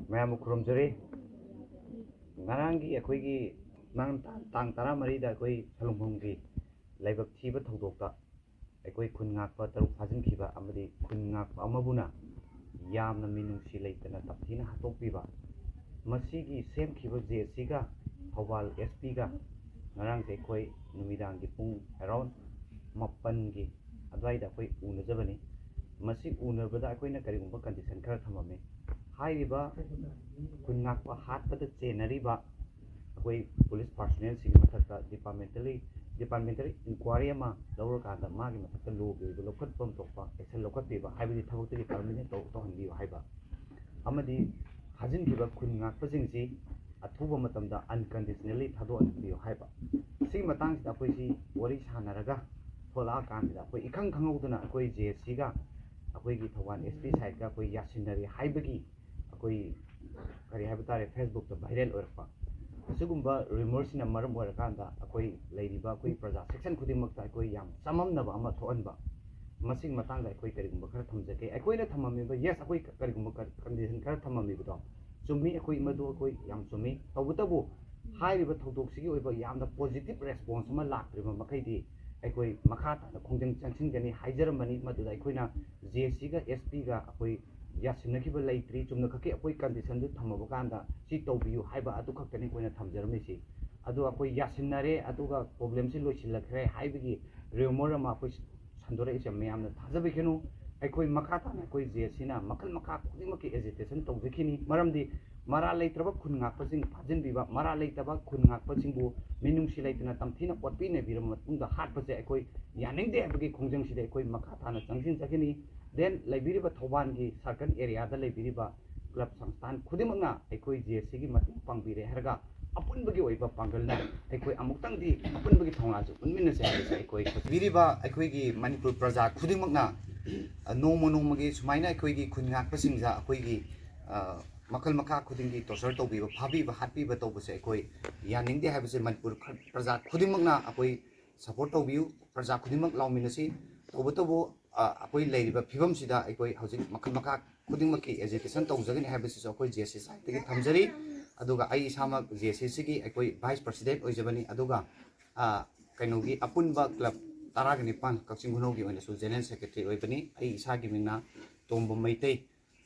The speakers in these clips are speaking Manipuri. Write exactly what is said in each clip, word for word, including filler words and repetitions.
ꯃꯌꯥꯝꯕꯨ ꯈꯨꯔꯨꯝꯖꯔꯤ꯫ ꯉꯔꯥꯡꯒꯤ ꯑꯩꯈꯣꯏꯒꯤ ꯇꯥꯡ, ꯇꯥꯡ ꯇꯔꯥꯃꯔꯤꯗ ꯑꯩꯈꯣꯏ ꯁꯂꯨꯡꯐꯝꯒꯤ ꯂꯥꯏꯕꯛ ꯊꯤꯕ ꯊꯧꯗꯣꯛꯇ ꯑꯩꯈꯣꯏ ꯈꯨꯟ ꯉꯥꯛꯄ ꯇꯔꯨꯛ ꯐꯥꯖꯤꯟꯈꯤꯕ ꯑꯃꯗꯤ ꯈꯨꯟ ꯉꯥꯛꯄ ꯑꯃꯕꯨꯅ ꯌꯥꯝꯅ ꯃꯤꯅꯨꯡꯁꯤ ꯂꯩꯇꯅ ꯇꯝꯊꯤꯅ ꯍꯥꯠꯇꯣꯛꯄꯤꯕ, ꯃꯁꯤꯒꯤ ꯁꯦꯝꯈꯤꯕ ꯖꯦ ꯑꯦꯁ ꯁꯤꯒ ꯊꯧꯕꯥꯜ ꯑꯦꯁ ꯄꯤꯒ ꯉꯔꯥꯡꯁꯦ ꯑꯩꯈꯣꯏ ꯅꯨꯃꯤꯗꯥꯡꯒꯤ ꯄꯨꯡ ꯑꯦꯔꯥꯎꯟ ꯃꯥꯄꯟꯒꯤ ꯑꯗꯨꯋꯥꯏꯗ ꯑꯩꯈꯣꯏ ꯎꯅꯖꯕꯅꯤ꯫ ꯃꯁꯤ ꯎꯅꯕꯗ ꯑꯩꯈꯣꯏꯅ ꯀꯔꯤꯒꯨꯝꯕ ꯀꯟꯗꯤꯁꯟ ꯈꯔ ꯊꯝꯃꯝꯃꯤ꯫ ꯍꯥꯏꯔꯤꯕ ꯈꯨꯟ ꯉꯥꯛꯄ ꯍꯥꯠꯄꯗ ꯆꯦꯟꯅꯔꯤꯕ ꯑꯩꯈꯣꯏ ꯄꯨꯂꯤꯁ ꯄꯥꯔꯁꯣꯅꯦꯜꯁꯤꯡꯒꯤ ꯃꯊꯛꯇ ꯗꯤꯄꯥꯔꯠꯃꯦꯟꯇꯦꯜꯂꯤ ꯗꯤꯄꯥꯔꯠꯃꯦꯟꯇꯦꯜ ꯏꯟꯀ꯭ꯋꯥꯔꯤ ꯑꯃ ꯂꯧꯔꯀꯥꯟꯗ ꯃꯥꯒꯤ ꯃꯊꯛꯇ ꯂꯣꯒꯤ ꯑꯣꯏꯕ ꯂꯧꯈꯠꯐꯝ ꯊꯣꯛꯄ ꯑꯦꯛꯁꯟ ꯂꯧꯈꯠꯄꯤꯕ, ꯍꯥꯏꯕꯗꯤ ꯊꯕꯛꯇꯒꯤ ꯇꯔꯃꯤꯅꯦꯠ ꯇꯧ ꯇꯧꯍꯟꯕꯤꯌꯨ ꯍꯥꯏꯕ, ꯑꯃꯗꯤ ꯐꯥꯖꯤꯟꯈꯤꯕ ꯈꯨꯟ ꯉꯥꯛꯄꯁꯤꯡꯁꯤ ꯑꯊꯨꯕ ꯃꯇꯝꯗ ꯑꯟꯀꯟꯗꯤꯁꯅꯦꯜꯂꯤ ꯊꯥꯗꯣꯛꯍꯟꯕꯤꯌꯨ ꯍꯥꯏꯕ꯫ ꯁꯤꯒꯤ ꯃꯇꯥꯡꯁꯤꯗ ꯑꯩꯈꯣꯏꯁꯤ ꯋꯥꯔꯤ ꯁꯥꯟꯅꯔꯒ ꯊꯣꯛꯂꯛꯑꯀꯥꯟꯁꯤꯗ ꯑꯩꯈꯣꯏ ꯏꯈꯪ ꯈꯪꯍꯧꯗꯅ ꯑꯩꯈꯣꯏ ꯖꯦ ꯑꯦꯁ ꯁꯤꯒ ꯑꯩꯈꯣꯏꯒꯤ ꯊꯧꯕꯥꯜ ꯑꯦꯁ ꯄꯤ ꯁꯥꯏꯠꯀ ꯑꯩꯈꯣꯏ ꯌꯥꯁꯤꯟꯅꯔꯦ ꯍꯥꯏꯕꯒꯤ ꯑꯩꯈꯣꯏ ꯀꯔꯤ ꯍꯥꯏꯕ ꯇꯥꯔꯦ, ꯐꯦꯁꯕꯨꯛꯇ ꯚꯥꯏꯔꯦꯜ ꯑꯣꯏꯔꯛꯄ꯫ ꯑꯁꯤꯒꯨꯝꯕ ꯔꯤꯃꯣꯔꯁꯁꯤꯅ ꯃꯔꯝ ꯑꯣꯏꯔꯀꯥꯟꯗ ꯑꯩꯈꯣꯏ ꯂꯩꯔꯤꯕ ꯑꯩꯈꯣꯏ ꯄ꯭ꯔꯖꯥ ꯁꯦꯛꯁꯟ ꯈꯨꯗꯤꯡꯃꯛꯇ ꯑꯩꯈꯣꯏ ꯌꯥꯝ ꯆꯃꯝꯅꯕ ꯑꯃ ꯊꯣꯛꯍꯟꯕ꯫ ꯃꯁꯤꯒꯤ ꯃꯇꯥꯡꯗ ꯑꯩꯈꯣꯏ ꯀꯔꯤꯒꯨꯝꯕ ꯈꯔ ꯊꯝꯖꯒꯦ꯫ ꯑꯩꯈꯣꯏꯅ ꯊꯝꯃꯝꯃꯤꯕ, ꯌꯦꯁ, ꯑꯩꯈꯣꯏ ꯀꯔꯤꯒꯨꯝꯕ ꯀꯟꯗꯤꯁꯟ ꯈꯔ ꯊꯝꯃꯝꯃꯤꯕꯗꯣ ꯆꯨꯝꯃꯤ, ꯑꯩꯈꯣꯏ ꯃꯗꯨ ꯑꯩꯈꯣꯏ ꯌꯥꯝ ꯆꯨꯝꯃꯤ꯫ ꯇꯧꯕꯇꯕꯨ ꯍꯥꯏꯔꯤꯕ ꯊꯧꯗꯣꯛꯁꯤꯒꯤ ꯑꯣꯏꯕ ꯌꯥꯝꯅ ꯄꯣꯖꯤꯇꯤꯕ ꯔꯦꯁꯄꯣꯟꯁ ꯑꯃ ꯂꯥꯛꯇ꯭ꯔꯤꯕ ꯃꯈꯩꯗꯤ ꯑꯩꯈꯣꯏ ꯃꯈꯥ ꯇꯥꯅ ꯈꯣꯡꯖꯪ ꯆꯪꯁꯤꯟꯒꯅꯤ ꯍꯥꯏꯖꯔꯝꯕꯅꯤ꯫ ꯃꯗꯨꯗ ꯑꯩꯈꯣꯏꯅ ꯖꯦ ꯑꯦꯁ ꯁꯤꯒ ꯑꯦꯁ ꯄꯤꯒ ꯑꯩꯈꯣꯏ ꯌꯥꯁꯤꯟꯅꯈꯤꯕ ꯂꯩꯇ꯭ꯔꯤ꯫ ꯆꯨꯝꯅ ꯈꯛꯀꯤ ꯑꯩꯈꯣꯏ ꯀꯟꯗꯤꯁꯟꯗꯨ ꯊꯝꯃꯕ ꯀꯥꯟꯗ ꯁꯤ ꯇꯧꯕꯤꯌꯨ ꯍꯥꯏꯕ ꯑꯗꯨ ꯈꯛꯇꯅꯤ ꯑꯩꯈꯣꯏꯅ ꯊꯝꯖꯔꯝꯃꯤꯁꯤ꯫ ꯑꯗꯨ ꯑꯩꯈꯣꯏ ꯌꯥꯁꯤꯟꯅꯔꯦ, ꯑꯗꯨꯒ ꯄ꯭ꯔꯣꯕ꯭ꯂꯦꯝꯁꯤ ꯂꯣꯏꯁꯤꯜꯂꯛꯈ꯭ꯔꯦ ꯍꯥꯏꯕꯒꯤ ꯔꯤꯃꯣꯔ ꯑꯃ ꯑꯩꯈꯣꯏ ꯁꯟꯗꯣꯔꯛꯏꯁꯦ ꯃꯌꯥꯝꯅ ꯊꯥꯖꯕꯤꯒꯅꯨ꯫ ꯑꯩꯈꯣꯏ ꯃꯈꯥ ꯇꯥꯅ ꯑꯩꯈꯣꯏ ꯖꯦ ꯑꯦꯁ ꯁꯤꯅ ꯃꯈꯜ ꯃꯈꯥ ꯈꯨꯗꯤꯡꯃꯛꯀꯤ ꯑꯦꯖꯤꯇꯦꯁꯟ ꯇꯧꯖꯈꯤꯅꯤ꯫ ꯃꯔꯝꯗꯤ ꯃꯔꯥꯜ ꯂꯩꯇ꯭ꯔꯕ ꯈꯨꯟ ꯉꯥꯛꯄꯁꯤꯡ ꯐꯥꯖꯤꯟꯕꯤꯕ, ꯃꯔꯥꯜ ꯂꯩꯇꯕ ꯈꯨꯟ ꯉꯥꯛꯄꯁꯤꯡꯕꯨ ꯃꯤꯅꯨꯡꯁꯤ ꯂꯩꯇꯅ ꯇꯝꯊꯤꯅ ꯑꯣꯠꯄꯤ ꯅꯩꯕꯤꯔꯕ ꯃꯇꯨꯡꯗ ꯍꯥꯠꯄꯁꯦ ꯑꯩꯈꯣꯏ ꯌꯥꯅꯤꯡꯗꯦ ꯍꯥꯏꯕꯒꯤ ꯈꯣꯡꯖꯪꯁꯤꯗ ꯑꯩꯈꯣꯏ ꯃꯈꯥ ꯇꯥꯅ ꯆꯪꯁꯤꯟꯖꯈꯤꯅꯤ꯫ ꯗꯦꯟ ꯂꯩꯕꯤꯔꯤꯕ ꯊꯧꯕꯥꯜꯒꯤ ꯁꯥꯔꯀꯜ ꯑꯦꯔꯤꯌꯥꯗ ꯂꯩꯕꯤꯔꯤꯕ ꯀ꯭ꯂꯕ ꯁꯪꯁꯊꯥꯟ ꯈꯨꯗꯤꯡꯃꯛꯅ ꯑꯩꯈꯣꯏ ꯖꯦ ꯑꯦꯁ ꯁꯤꯒꯤ ꯃꯇꯦꯡ ꯄꯥꯡꯕꯤꯔꯦ ꯍꯥꯏꯔꯒ ꯑꯄꯨꯟꯕꯒꯤ ꯑꯣꯏꯕ ꯄꯥꯡꯒꯜꯅ ꯑꯩꯈꯣꯏ ꯑꯃꯨꯛꯇꯪꯗꯤ ꯑꯄꯨꯟꯕꯒꯤ ꯊꯧꯅꯥꯁꯨ ꯎꯠꯃꯤꯟꯅꯁꯦ ꯍꯥꯏꯕꯁꯦ ꯑꯩꯈꯣꯏ ꯄꯤꯔꯤꯕ ꯑꯩꯈꯣꯏꯒꯤ ꯃꯅꯤꯄꯨꯔ ꯄ꯭ꯔꯖꯥ ꯈꯨꯗꯤꯡꯃꯛꯅ, ꯑ, ꯅꯣꯡꯃ ꯅꯣꯡꯃꯒꯤ ꯁꯨꯃꯥꯏꯅ ꯑꯩꯈꯣꯏꯒꯤ ꯈꯨꯟ ꯉꯥꯛꯄꯁꯤꯡꯗ ꯑꯩꯈꯣꯏꯒꯤ, ꯑ, ꯃꯈꯜ ꯃꯈꯥ ꯈꯨꯗꯤꯡꯒꯤ ꯇꯣꯔꯆꯔ ꯇꯧꯕꯤꯕ, ꯐꯥꯕꯤꯕ, ꯍꯥꯠꯄꯤꯕ ꯇꯧꯕꯁꯦ ꯑꯩꯈꯣꯏ ꯌꯥꯅꯤꯡꯗꯦ ꯍꯥꯏꯕꯁꯦ ꯃꯅꯤꯄꯨꯔ ꯈ-, ꯄ꯭ꯔꯖꯥ ꯈꯨꯗꯤꯡꯃꯛꯅ ꯑꯩꯈꯣꯏ ꯁꯄꯣꯔꯠ ꯇꯧꯕꯤꯌꯨ꯫ ꯄ꯭ꯔꯖꯥ ꯈꯨꯗꯤꯡꯃꯛ ꯂꯥꯎꯃꯤꯟꯅꯁꯤ꯫ ꯇꯧꯕꯇꯕꯨ, ꯑ, ꯑꯩꯈꯣꯏ ꯂꯩꯔꯤꯕ ꯐꯤꯕꯝꯁꯤꯗ ꯑꯩꯈꯣꯏ ꯍꯧꯖꯤꯛ ꯃꯈꯜ ꯃꯈꯥ ꯈꯨꯗꯤꯡꯃꯛꯀꯤ ꯑꯦꯖꯤꯇꯦꯁꯟ ꯇꯧꯖꯒꯅꯤ ꯍꯥꯏꯕꯁꯤꯁꯨ ꯑꯩꯈꯣꯏ ꯖꯦ ꯑꯦꯁ ꯁꯤ ꯁꯥꯏꯠꯇꯒꯤ ꯊꯝꯖꯔꯤ꯫ ꯑꯗꯨꯒ ꯑꯩ ꯏꯁꯥꯃꯛ ꯖꯦ ꯑꯦꯁ ꯁꯤꯒꯤ ꯑꯩꯈꯣꯏ ꯚꯥꯏꯁ ꯄ꯭ꯔꯁꯤꯗꯦꯟꯠ ꯑꯣꯏꯖꯕꯅꯤ꯫ ꯑꯗꯨꯒ ꯑ, ꯀꯩꯅꯣꯒꯤ ꯑꯄꯨꯟꯕ ꯀ꯭ꯂꯕ ꯇꯔꯥꯒ ꯅꯤꯄꯥꯟ ꯀꯛꯆꯤꯡ ꯈꯨꯅꯧꯒꯤ ꯑꯣꯏꯅꯁꯨ ꯖꯦꯅꯔꯦꯜ ꯁꯦꯀ꯭ꯔꯦꯇꯔꯤ ꯑꯣꯏꯕꯅꯤ꯫ ꯑꯩ ꯏꯁꯥꯒꯤ ꯃꯤꯡꯅ ꯇꯣꯝꯕ ꯃꯩꯇꯩ꯫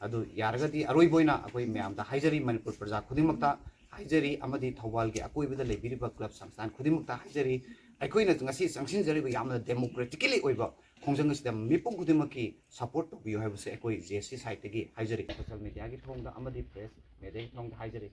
ꯑꯗꯨ ꯌꯥꯔꯒꯗꯤ ꯑꯔꯣꯏꯕ ꯑꯣꯏꯅ ꯑꯩꯈꯣꯏ ꯃꯌꯥꯝꯗ ꯍꯥꯏꯖꯔꯤ, ꯃꯅꯤꯄꯨꯔ ꯄ꯭ꯔꯖꯥ ꯈꯨꯗꯤꯡꯃꯛꯇ ꯍꯥꯏꯖꯔꯤ, ꯑꯃꯗꯤ ꯊꯧꯕꯥꯜꯒꯤ ꯑꯀꯣꯏꯕꯗ ꯂꯩꯕꯤꯔꯤꯕ ꯀ꯭ꯂꯕ ꯁꯪꯁꯊꯥꯟ ꯈꯨꯗꯤꯡꯃꯛꯇ ꯍꯥꯏꯖꯔꯤ, ꯑꯩꯈꯣꯏꯅ ꯉꯁꯤ ꯆꯪꯁꯤꯟꯖꯔꯤꯕ ꯌꯥꯝꯅ ꯗꯦꯃꯣꯀ꯭ꯔꯦꯇꯤꯀꯦꯂꯤ ꯑꯣꯏꯕ ꯈꯣꯡꯖꯪ ꯑꯁꯤꯗ ꯃꯤꯄꯨꯝ ꯈꯨꯗꯤꯡꯃꯛꯀꯤ ꯁꯄꯣꯔꯠ ꯇꯧꯕꯤꯌꯨ ꯍꯥꯏꯕꯁꯦ ꯑꯩꯈꯣꯏ ꯖꯦ ꯑꯦꯁ ꯁꯤ ꯁꯥꯏꯠꯇꯒꯤ ꯍꯥꯏꯖꯔꯤ꯫ ꯁꯣꯁꯤꯌꯦꯜ ꯃꯦꯗꯤꯌꯥꯒꯤ ꯊꯣꯡꯗ ꯑꯃꯗꯤ ꯄ꯭ꯔꯦꯁ ꯃꯦꯗꯤꯌꯥꯒꯤ ꯊꯣꯡꯗ ꯍꯥꯏꯖꯔꯤ꯫